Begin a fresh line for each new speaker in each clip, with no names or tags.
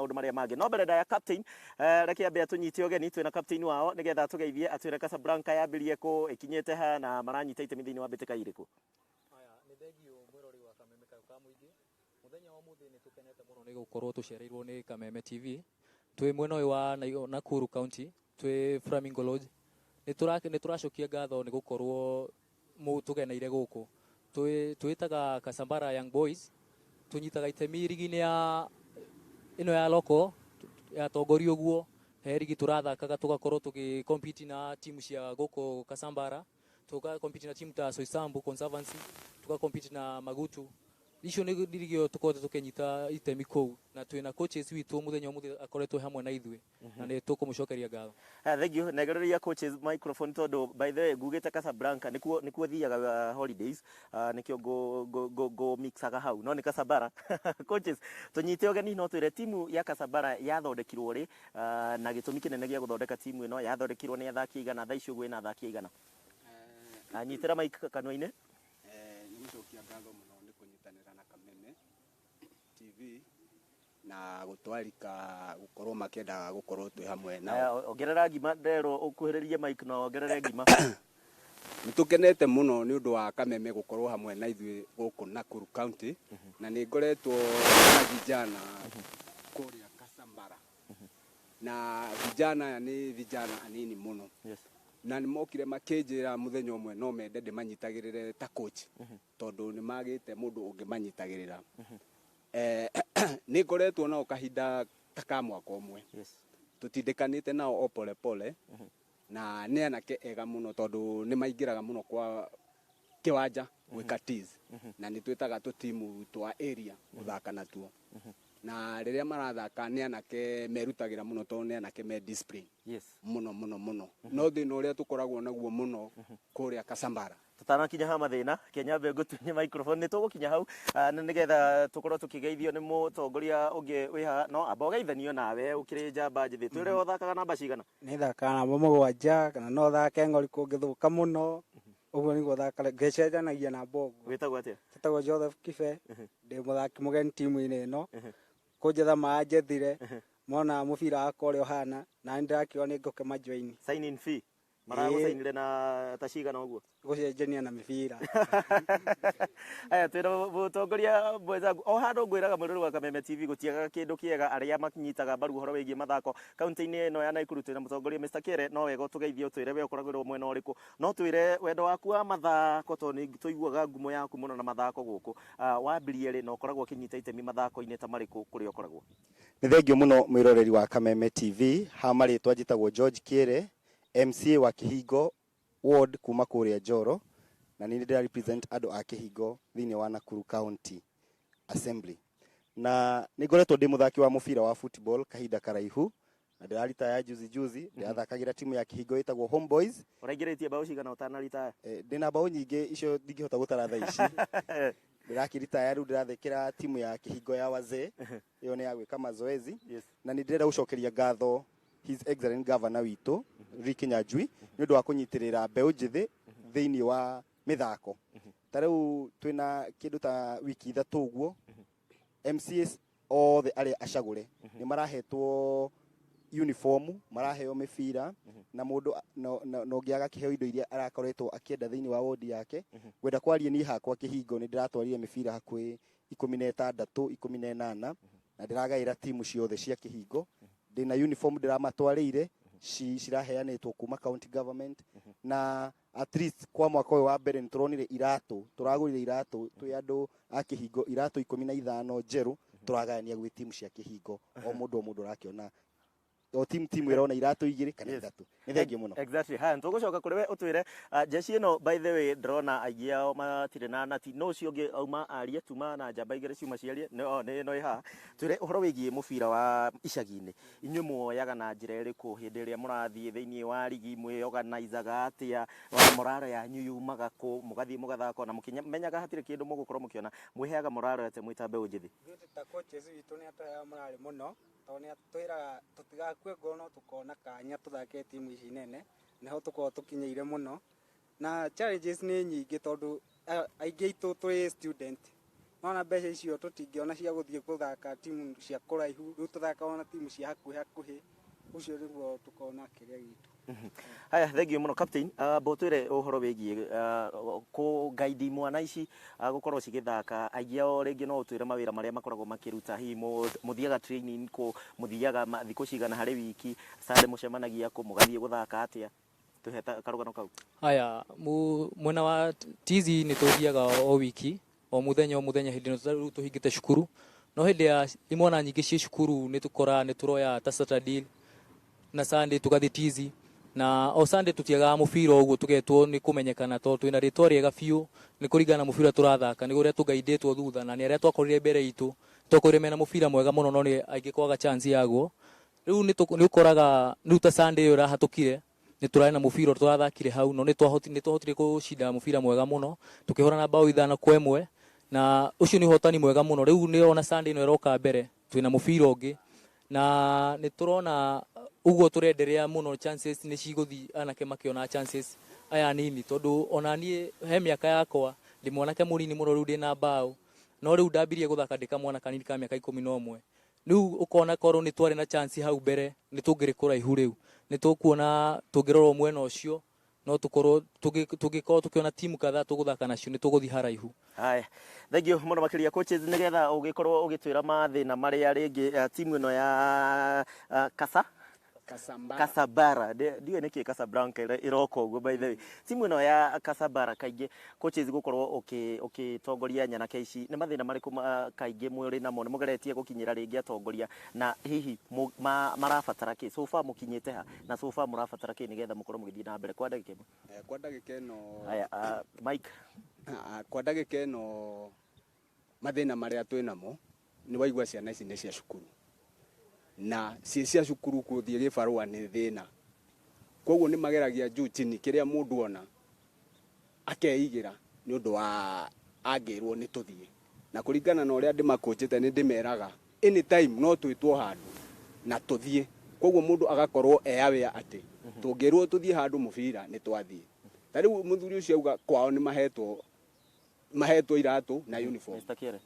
Maũndũ marĩa mangĩ no mbere ndaya captain, reke ambe atũnyite ũgeni. Twĩna captain wao nĩgetha atũgeithie, atwĩre Casablanca yambĩrie kũ, ĩkinyĩte ha, na maranyita itemi thĩinĩ wa mbĩtĩka irĩkũ.
Aya, nĩ thengio mwĩrori wa Kameme Kayũ ka Mũingĩ. Mũthenya wa ũmũthĩ nĩ tũkenete mũno nĩ gũkorwo tũcereirwo nĩ Kameme TV. Twĩ mwena ũyũ wa Nakuru County, twĩ Flamingo Lodge. Nĩ tũracokia ngatho nĩ gũkorwo tũgeneire gũkũ. Twĩtaga Kasambara Young Boys, tũnyitaga itemi rigi-inĩ ya ĩno ya local yatongorio ũguo. He rigi tũrathakaga, tũgakorwo tũgĩ compete na timu cia gũkũ Kasambara, tuka compete na timu ta Soysambu Conservancy, tuka compete na Magutu. Icio nĩ rigi ĩyo tũkoretwo tũkĩnyita itemi kũu, na twĩna coaches witũ mũthenya ũmũthĩ akoretwo hamwe na ithuĩ, na nĩ tũkũmũcokeria ngatho.
Thank you. Negereria coaches microphone tondũ by the way ngugĩte Casablanca nĩkuo thiaga holidays, nĩkĩo ngũ mixaga hau, no nĩ Kasambara. Coaches, tũnyite ũgeni, no twĩre timu ya Kasambara yathondekirwo rĩ, na gĩtũmi kĩnene gĩa gũthondeka timu ĩno, yathondekirwo nĩ athaki aigana, thaa ici ũguo ĩna athaki aigana? Nyitĩra mic kanua-inĩ.
Nĩ gũcokia ngatho mũno nĩ kũnyitanĩra na Kameme TV na gũtwarika gũkorwo makĩenda gũkorwo twĩ hamwe nao.
Aya, ongerera ngima, nderwo ũkuhĩrĩrie mic na ongerere ngima.
Nĩ tũkenete mũno nĩ ũndũ wa Kameme gũkorwo hamwe na ithuĩ gũkũ Nakuru County, na nĩ ngoretwo na vijana kũrĩa Kasambara, na vijana aya nĩ vijana anini mũno, na nĩ mokire makĩnjĩra mũthenya ũmwe no mende ndĩmanyitagĩrĩre ta coach tondũ nĩ magĩte mũndũ ũngĩmanyitagĩrĩra. Nĩ ngoretwo nao kahinda ta ka mwaka ũmwe, tũtindĩkanĩte nao o pole pole, na nĩ anake ega mũno tondũ nĩ maingĩraga mũno kwa kĩwanja gwĩka tease, na nĩ twĩtaga tũtimu twa area gũthaka natuo, na rĩrĩa marathaka nĩ anake merutagĩra mũno tondũ nĩ anake me discipline mũno mũno mũno. No thĩna ũrĩa tũkoragwo naguo mũno kũrĩa Kasambara,
Tũtanakinya ha mathĩna, kenyambe ngũtunye microphone, nĩ tũgũkinya hau, na nĩgetha tũkorwo tũkĩgeithio nĩ mũtongoria ũngĩ wĩ haha. No amba ũgeithanio nawe, ũkĩrĩ njamba njĩthĩ, twĩre ũthakaga namba cigana?
Nĩ thakaga namba 7, kana no thake ng'ori kũngĩthũka mũno. Ũguo nĩguo thakaga, ngĩcenjanagia namba ũguo.
Wĩtagwo atĩa?
Njĩtagwo Joseph Kibe, ndĩ mũthaki mũgeni timu-inĩ ĩno. Kũnjetha manjethire, mona mũbira wakwa ũrĩa ũhana, na nĩ ndĩrakiuga nĩ ngũkĩma join.
Sign in fee maragũcainire na ta cigana ũguo?
Gũcenjania na mĩbira.
Aya, twĩna mũtongoria mwenzangu o handũ. Ngwĩraga mwĩrori wa Kameme TV, gũtiagaga kĩndũ kĩega arĩa manyitaga mbaru ũhoro wĩgiĩ mathako kaunti-inĩ ĩno ya Nakuru. Twĩna mũtongoria Mr. Kere, no wega ũtũgeithie, ũtwĩre we ũkoragwo mwena ũrĩkũ, no twĩre wendo waku wa mathako tondũ nĩ tũiguaga ngumo yaku mũno na mathako gũkũ. Wambirie rĩ na ũkoragwo ũkĩnyita itemi mathako-inĩ ta marĩkũ kũrĩa ũkoragwo?
Nĩ thengio mũno mwĩroreri wa Kameme TV. Ha marĩtwa njĩtagwo George Kĩere, MCA wa Kĩhingo Ward kuma kũrĩa Njoro, na nĩ ndĩra represent andũ a Kĩhingo thĩinĩ wa Nakuru County Assembly. Na nĩ ngoretwo ndĩ mũthaki wa mũbira wa football kahinda karaihu, na ndĩraritaya juzi juzi. Ndĩrathakagĩra timu ya Kĩhingo ĩtagwo Homeboys.
Ũraingĩrĩtie mbaũ cigana ũtanaritaya?
Ndĩna mbaũ nyingĩ, icio ndingĩhota gũtara thaa ici. Ndĩrakĩritaya rĩu, ndĩrathekera timu ya Kĩhingo ya wazee, ĩyo nĩ ya gwĩka mazoezi. Na nĩ ndĩrenda gũcokeria ngatho His Excellent Governor witũ Rick Kinyanjui nĩ ũndũ wa kũnyitĩrĩra mbeũ njĩthĩ thĩinĩ wa mĩthako. Ta rĩu twĩna kĩndũ ta wiki 3 ũguo, MCAs othe arĩa acagũre nĩ marahetwo uniform, maraheo mĩbira, na mũndũ no ũngĩ agakĩheo indo iria arakoretwo akĩenda thĩinĩ wa wodi yake. Ngwenda kwaria niĩ hakwa Kĩhingo, nĩ ndĩratwarire mĩbira hakuhĩ 16, 18, na ndĩragaĩra timu ciothe cia Kĩhingo. Ndĩna uniform ndĩramatwarĩire, ciraheanĩtwo kuma county government, na at least kwa mwaka ũyũ wa mbere nĩ tũronire iratũ, tũragũrire iratũ twĩ andũ a Kĩhingo, iratũ 15 njerũ tũragayania gwĩ timu cia Kĩhingo. O mũndũ o mũndũ ũrakĩona, o timu ĩrona iratũ igĩrĩ kana ithatũ. Nĩ thengio mũno.
Exactly. Haya, tũgũcoka kũrĩ we ũtwĩre, jeshi ĩno by the way ndĩrona aingĩ ao matirĩ na nati, no ũcio ũngĩ auma arie, tuma na njamba igĩrĩ ciuma ciarie. Nĩ ĩno ĩ haha. Twĩre ũhoro wĩgiĩ mũbira wa icagi-inĩ. Inyuĩ muoyaga na njĩra ĩrĩkũ hĩndĩ ĩrĩa mũrathiĩ thĩinĩ wa rigi? Mwĩorganizaga atĩa? Morale yanyu yumaga kũ mũgathiĩ mũgathaka na mũkĩmenyaga hatirĩ kĩndũ mũgũkorwo mũkĩona? Mwĩheaga morale atĩa mwĩ ta mbeũ njĩthĩ?
Ithuĩ ta coaches witũ nĩ atũheaga morale mũno, tondũ nĩ atwĩraga tũtigakue ngoro, no tũkona kanya tũthake timu ici nene, nĩho tũkoragwo tũkinyĩire mũno. Na challenges nĩ nyingĩ tondũ aingĩ aitũ twĩ student. Nona mbeca icio tũtingĩona cia gũthiĩ gũthaka timu cia kũraihu, rĩu tũthakaga na timu cia hakuhĩ hakuhĩ, ũcio nĩguo tũkona kĩrĩa gitũ.
Haya, thank you mũno captain. Mbũtwĩre ũhoro wĩgiĩ kũ guide mwana ici gũkorwo cigĩthaka. Aingĩ ao rĩngĩ no ũtwĩre mawĩra marĩa makoragwo makĩruta, hihi mũthiaga training kũ, mũthiaga thikũ cigana harĩ wiki, Sunday mũcemanagia kũ, mũgathiĩ gũthaka atĩa? Tũhe karũgano kau.
Haya, mwena wa tizi nĩ tũthiaga o wiki, o mũthenya o mũthenya hĩndĩ ĩno rĩu tũhingĩte cukuru. No hĩndĩ ya imwana nyingĩ ciĩ cukuru nĩ tũkoraga nĩ tũroya ta Saturday na Sunday tũgathiĩ tizi, na o Sunday tũtiagaga mũbira ũguo tũgetwo nĩ kũmenyekana tondũ twĩna rĩtwa rĩega biũ nĩ kũringana na mũbira tũrathaka, nĩ ũrĩa tũgaindĩtwo thutha na nĩ arĩa twakorire mbere itũ, twakorire mena mũbira mwega mũno no nĩ aingĩ kwaga chance yaguo. Rĩu nĩ ũkoraga rĩu ta Sunday ĩyo ĩrahatũkire nĩ tũrarĩ na mũbira tũrathakire hau, no nĩ twahotire gũcinda mũbira mwega mũno tũkĩhũrana bao 5-1, na ũcio nĩ ũhotani mwega mũno. Rĩu nĩ ona Sunday ĩno ĩroka mbere twĩna mũbira ũngĩ na nĩ tũrona ũguo tũrenderea mũno, chances nĩ cigũthiĩ anake makĩona chances aya nini, tondũ ona niĩ he mĩaka yakwa ndĩ mwanake mũnini mũno, rĩu ndĩna bao, no rĩu ndambirie gũthaka ndĩ kamwana kanini ka mĩaka 11. Rĩu ũkona korwo nĩ twarĩ na chance hau mbere nĩ tũngĩrĩ kũraihu. Rĩu nĩ tũkuona tũngĩrorwo mwena ũcio no tũkorwo tũngĩkorwo tũkĩona timu kadhaa tũgũthaka nacio nĩ tũgũthiĩ haraihu.
Haya, thank you mũno makĩria coaches, nĩgetha ũgĩkorwo ũgĩtwĩra mathĩna marĩa rĩngĩ timu ĩno ya Kasa
Kasambara.
Kasabara, ndiũĩ nĩkĩ Casablanca ĩroka ũguo. By the way, timu ĩno ya Kasabara, kaingĩ coaches gũkorwo ũgĩtongoria nyanake ici, nĩ mathĩna marĩkũ kaingĩ mũrĩ namo, nĩ mũgeretie gũkinyĩra rĩngĩ atongoria, na hihi marabatara kĩ? So far mũkinyĩte ha, na so far mũrabatara kĩ nĩgetha mũkorwo mũgĩthiĩ na mbere kwa ndagĩka ĩmwe?
Kwa ndagĩka ĩno.
Haya, Mike.
Kwa ndagĩka ĩno mathĩna marĩa twĩ namo nĩ waigua ciana ici nĩ cia cukuru, na ciĩ cia cukuru gũthiĩ gĩbarũa nĩ thĩna, koguo nĩ mageragia juu chini kĩrĩa mũndũ ona akeigĩra nĩ ũndũ wa angĩrwo nĩ tũthiĩ. Na kũringana na ũrĩa ndĩmakũnjĩte, nĩ ndĩmeraga anytime no twĩtwo handũ na tũthiĩ, koguo mũndũ agakorwo e aware atĩ tũngĩrwo tũthiĩ handũ mũbira nĩ twathiĩ. Ta rĩu mũthuri ũcio auga kwao nĩ mahetwo iratũ na uniform.
Mr. Kere.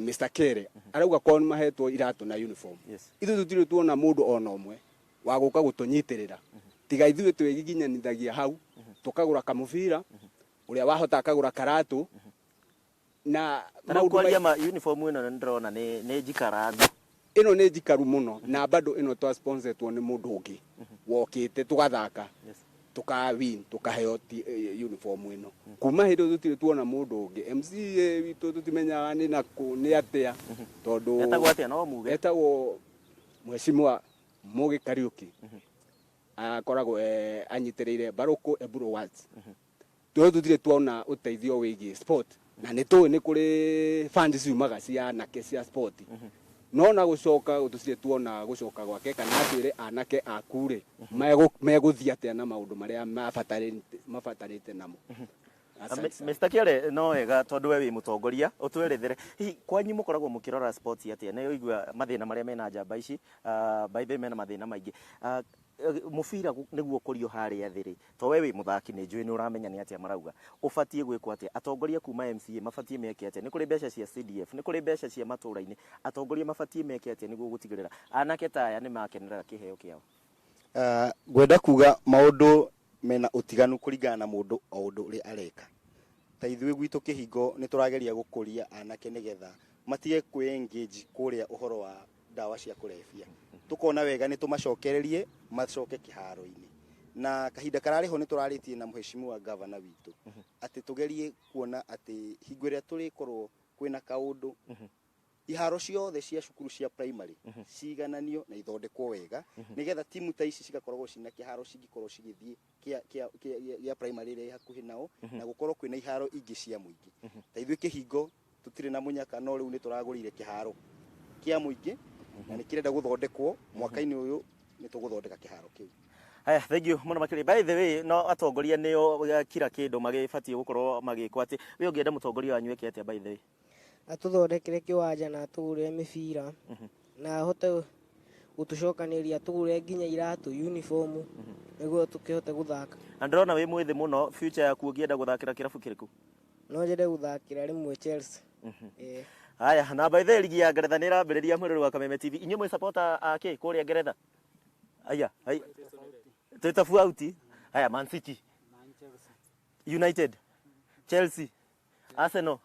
Mr. Kere arauga kwao nĩ mahetwo iratũ na uniform. Ithuĩ tũtirĩ tuona mũndũ ona ũmwe wa gũka gũtũnyitĩrĩra, tiga ithuĩ twĩgiginyanithagia hau tũkagũra kamũbira, ũrĩa wahota akagũra karatũ na
Ta rĩu kwaria ma, uniform ĩno nĩ ndĩrona nĩ njikarangu.
Ĩno nĩ njikaru mũno, na bado ĩno twa sponsoretwo nĩ mũndũ ũngĩ wokĩte tũgathaka, tuka win, tukaheo uniform ĩno. Kuma hĩndĩ ĩyo tũtirĩ tuona mũndũ ũngĩ. MCA witũ tũtimenyaga nĩ nakũ, nĩ atĩa, tondũ
Etagwo atĩa, no muge?
Etagwo Mheshimiwa Mũgĩ Kariũki, akoragwo anyitĩrĩire Barũkũ Eburo Wards. Tũrĩ tũtirĩ tuona ũteithio wĩgiĩ sport, na nĩ tũĩ nĩ kũrĩ funds ciumaga cia anake cia sport, no na gũcoka tũtirĩ tuona gũcoka gwake kana atwĩre anake aku rĩ megũthiĩ atĩa na maũndũ marĩa mabatarĩte namo. Asante sana.
Mr. Kere, no wega tondũ we wĩ mũtongoria ũtwerethere hihi kwanyu mũkoragwo mũkĩrora sports atĩa. Nĩ ũigua mathĩna marĩa mena njamba ici, by the way mena mathĩna maingĩ. Mũbira nĩguo ũkũrio harĩa thĩ rĩ, to we wĩ mũthaki nĩ njũĩ nĩ ũramenya nĩ atĩa marauga ũbatiĩ gwĩkwo atĩa, atongoria kuma MCA mabatiĩ meke atĩa? Nĩ kũrĩ mbeca cia CDF, nĩ kũrĩ mbeca cia matũra-inĩ, atongoria mabatiĩ meke atĩa nĩguo gũtigĩrĩra anake ta aya nĩ makenerera kĩheo kĩao?
Ngwenda kuga maũndũ mena ũtiganu kũringana na mũndũ o ũndũ ũrĩa areka. Ta ithuĩ gwitũ kĩhingo nĩ tũrageria gũkũria anake nĩgetha matige kwĩ engage kũrĩa ũhoro wa ndawa cia kũrebia. Tũkona wega nĩ tũmacokererie macoke kĩharo-inĩ, na kahinda kararĩ ho nĩ tũrarĩtie na mheshimiwa gavana witũ atĩ tũgerie kuona atĩ hingo ĩrĩa tũrĩkorwo kwĩna kaũndũ, iharo ciothe cia cukuru cia primary cigananio na ithondekwo wega, nigetha timu ta ici cigakoragwo cina kĩharo cingĩkorwo cigĩthiĩ kĩa primary ĩrĩa ĩ hakuhĩ nao, na gũkorwo kwĩna iharo ingĩ cia mũingĩ. Ta ithuĩ kĩhingo tũtirĩ na mũnyaka, no rĩu nĩ tũragũrire kĩharo kĩa mũingĩ na nĩ kĩrenda gũthondekwo. Mwaka-inĩ ũyũ nĩ tũgũthondeka kĩharo kĩu.
Haya, thank you mũno makĩria. By the way, no atongoria nĩo kila kĩndũ magĩbatiĩ gũkorwo magĩkwo atĩ we ũngĩenda mũtongoria wanyu eke atĩa, by the way?
Atũthondekere kĩwanja na atũgũrĩre mĩbira na ahote gũtũcokanĩria, atũgũrĩre nginya iratũ, uniform, nĩguo tũkĩhote gũthaka.
Na ndĩrona wĩ mwĩthĩ mũno, future yaku ũngĩenda gũthakĩra kĩrabu kĩrĩkũ?
No nyende gũthakĩra rĩmwe Chelsea. Ĩĩ.
Haya, na by the way, ligi ya Ngeretha nĩ ĩrambĩrĩria mwĩrĩ wa Kameme TV. Inyuĩ mwĩ supporter a kĩ kũrĩa Ngeretha? Aya, ai. Twĩ tofauti. Haya, Man City, United, Chelsea, Arsenal.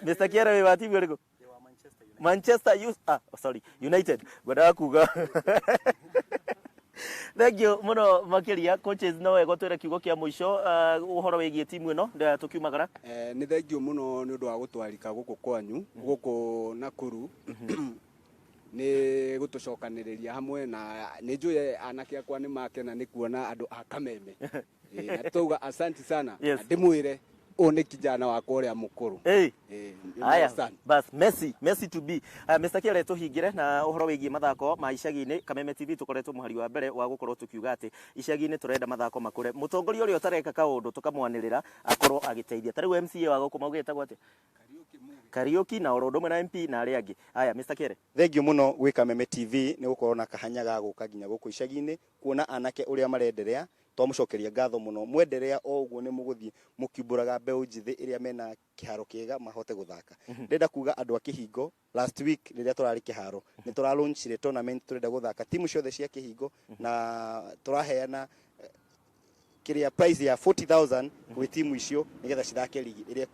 Mr. Kiara wĩ wa timu ĩrĩkũ? Manchester U ah, sorry, United. Ngwendaga kuga. Thank you muno makiria coaches, no wega twĩre kiugo kĩa mũico ũhoro wĩgiĩ timu ĩno tũkiumagara.
Nĩ thengio mũno nĩ ũndũ wa gũtwarika gũkũ kwanyu gũkũ Nakuru, nĩ gũtũcokanĩrĩria hamwe, na nĩ njũĩ anake akwa nĩ makena nĩ kuona andũ a Kameme. Na twauga asanti sana. Na ndĩmwĩre ũyũ nĩ kijana wakwa ũrĩa mũkũrũ.
Hey.
Nĩ
Aya,
asante.
bas Messi, Messi to be. Aya, Mr. Kiere, tũhingĩre na ũhoro wĩgiĩ mathako ma icagi-inĩ. Kameme TV tũkoretwo mũhari wa mbere wa gũkorwo tũkiuga atĩ icagi-inĩ tũrenda mathako makũre. Mũtongoria ũrĩa ũtareka kaũndũ tũkamwanĩrĩra akorwo agĩteithia. Ta rĩu MCA wa gũkũ maugĩte atĩa? Kariũki na oro ũndũ ũmwe na MP na arĩa angĩ. Aya, Mr. Kiere.
Thengio mũno gwĩ Kameme TV nĩ gũkorwo na kahanya ga gũka nginya gũkũ icagi-inĩ kuona anake ũrĩa marenderea. Twamũcokeria ngatho mũno, mwenderea o ũguo nĩ mũgũthiĩ mũkiumbũraga mbeũ njĩthĩ ĩrĩa mena kĩharo kĩega mahote gũthaka. Ndĩrenda kuga andũ a kĩhingo, last week rĩrĩa tũrarĩ kĩharo nĩ tũra launchire tournament, tũrenda gũthaka timu ciothe cia kĩhingo na tũraheana kĩrĩa prize ya 40,000 gwĩ timu icio nĩgetha cithake ligi ĩrĩa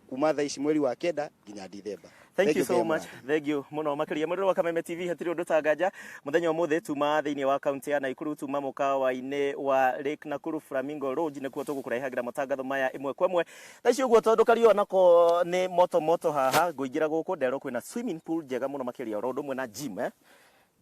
kuma thaa ici mweri wa 9 nginya Dithemba.
Thank you so
very
much.
much.
Thank you muno makiria mwĩrĩ wa Kameme TV, hatirĩ ũndũ tanganja mũthenya ũmũthĩ tuma thĩinĩ wa kaunti ya Nakuru, tuma mũkawa-inĩ wa Lake Nakuru Flamingo Lodge nĩkuo tũgũkũrehagĩra matangatho maya ĩmwe kwa ĩmwe thaa ici ũguo, tondũ kariũa nako nĩ moto moto haha. Ngũingĩra gũkũ nderwo kwĩna swimming pool njega mũno makĩria, oro ũndũ ũmwe na gym, eh.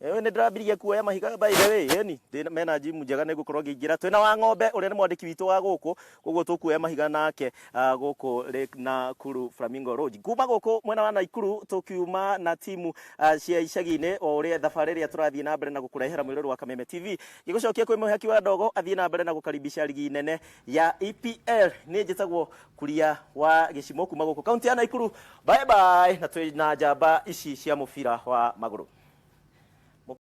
Ewe nĩ ndĩrambirie kuoya mahiga, by the way, ĩni mena gym njega, nĩ ngũkorwo ngĩingĩra. Twĩna wa ng'ombe ũrĩa nĩ mwandĩki witũ wa gũkũ, koguo tũkuoya mahiga nake gũkũ Lake Nakuru Flamingo Lodge. Kuma gũkũ mwena wa Nakuru tũkiuma na timu cia icagi-inĩ, o ũrĩa thabarĩ ĩrĩa tũrathiĩ na mbere na gũkũrehera mwĩrori wa Kameme TV, gĩgũcokia kwĩ mũhaki wa ndogo athiĩ na mbere na gũkaribisha ligi nene ya EPL. Nĩ njĩtagwo Kuria wa Gĩcimo kuma gũkũ kaunti ya Nakuru. Bye bye, na twĩ na njamba ici cia mũbira wa magũrũ.